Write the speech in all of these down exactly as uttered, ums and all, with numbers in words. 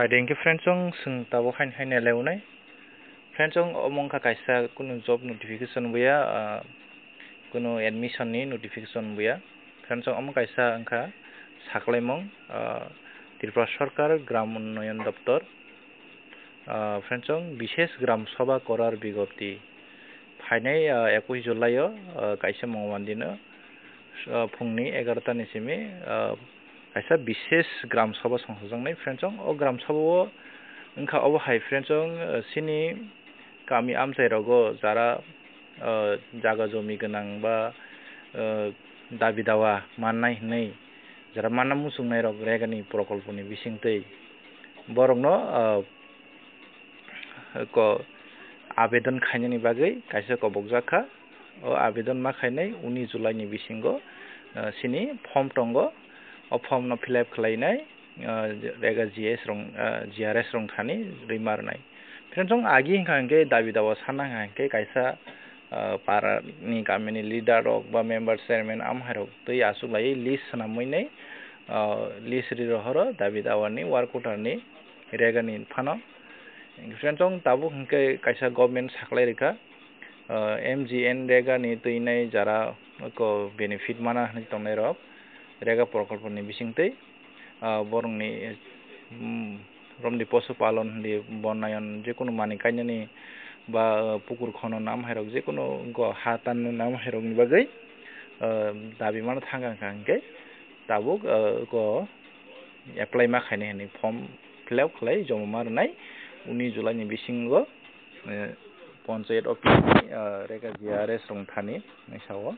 Pai de hwnkhe friends chong, chwng tabuk hain hain leunai. Friends chong, omo wngkha kaisa kunu job notification buya, ah, kunu admission ni notification buya. Friends chong, omo kaisa wngkha saklaimung, ah, Tripura Sarkar Gram Unnayan Doptor. Ah, friends chong, bishesh Gram Sabha korar bigopti. Phainai, ah, ekush July o, ah, kaisa Mongolbar dino, ah, phungni egarota ni simi, ah, kaisa bishesh Gram Sabha songchajaknai. Friends chong, o Gram Sabha o wngkha obo hai, friends chong, ah, chini kami amchai rogo jara, ah, jaga jomi gwnang ba, ah, dabi dawa mannai hinwi jara manna muchungnai rok Rega ni prokolpo ni bisingtwi borokno, ah, ko abedon khainani bagwi kaisa kobokjak kha. O abedon ma khainai unis July ni bisingo, ah, chini form tongo. O form no fill up khlainai, ah, Rega G S rong, ah, G R S rong thani rwima rwnai. Friends chong, agi hwnkha hwnkhe dabi dawa sana hwnkha hwnkhe kaisa, ah, para ni kami ni leader rok ba member chairman amhai rok twi aswk lai list swnamwi nai, ah, list ri rohoro dabi dawa ni work order ni Rega ni phano. Friends chong, tabuk hwnkhe kaisa government saklai rikha, ah, M G N Rega ni twinai jara ko benefit mana hinwi tongnai rok Rega prokolpo ni bisingtwi, ah, borokni, mm, romdi posu palon hindi bonayon jekunu mani kainani ba, ah, pukur khono nam hairok jekunu go ha tanno nam hairok ni bagwi, ah, dabi mano thangkha hwnkha hwnkhe tabuk, ah, go apply ma khainai hinwi form fill up khlai joma ma rwnai unis July ni bisingo, eh, Panchayat office ni, eh, Rega G R S rong thani sao.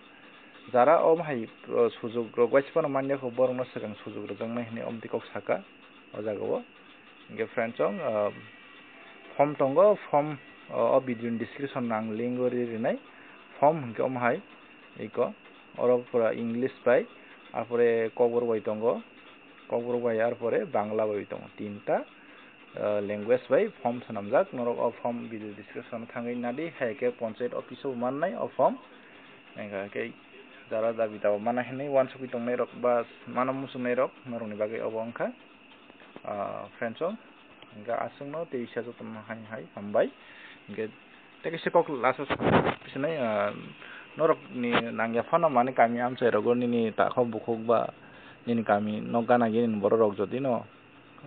Jara om hai, eh, sujok rok waisa phano manya kho, borok no swkang sujok rwjaknai hinwi omtwi kok saka o jaga o. Hwnkhe friends chong, eh, form tongo, form, eh, o video ni description o ang link o ri rinai. Form hwnkhe om hai iko, oro pura English bai, arpore Kokborok bai tongo, Kokborok bai arpore Bangla bai tongo, tinta, ah, language bai form swnamjak. Norok o form video description o thangwi nadi, hai khe Panchayat office o mannai o form. Hwnkha khe jara dabi dawa mana hinwi uansukwi tongnai rok ba mano muchungnai rok norokni bagwi obo wngkha. Ah, friends o, hwnkhe aswkno tei isa jotono hai hai hambai. Hwnkhe tei kaisa kok last o sa-, sinai, ah, norokni nangya phano mani kami amchai rogo nini takhok bukhuk ba nini kami nok gana gini borok rok jodi no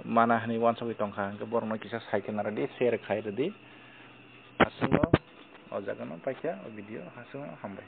mana hinwi uansugwi tongkha, hwnkhe borokno kisa sai khe narwdi, share khai rwdi. Aswkno o jaga no paikha o video, aswkno hambai.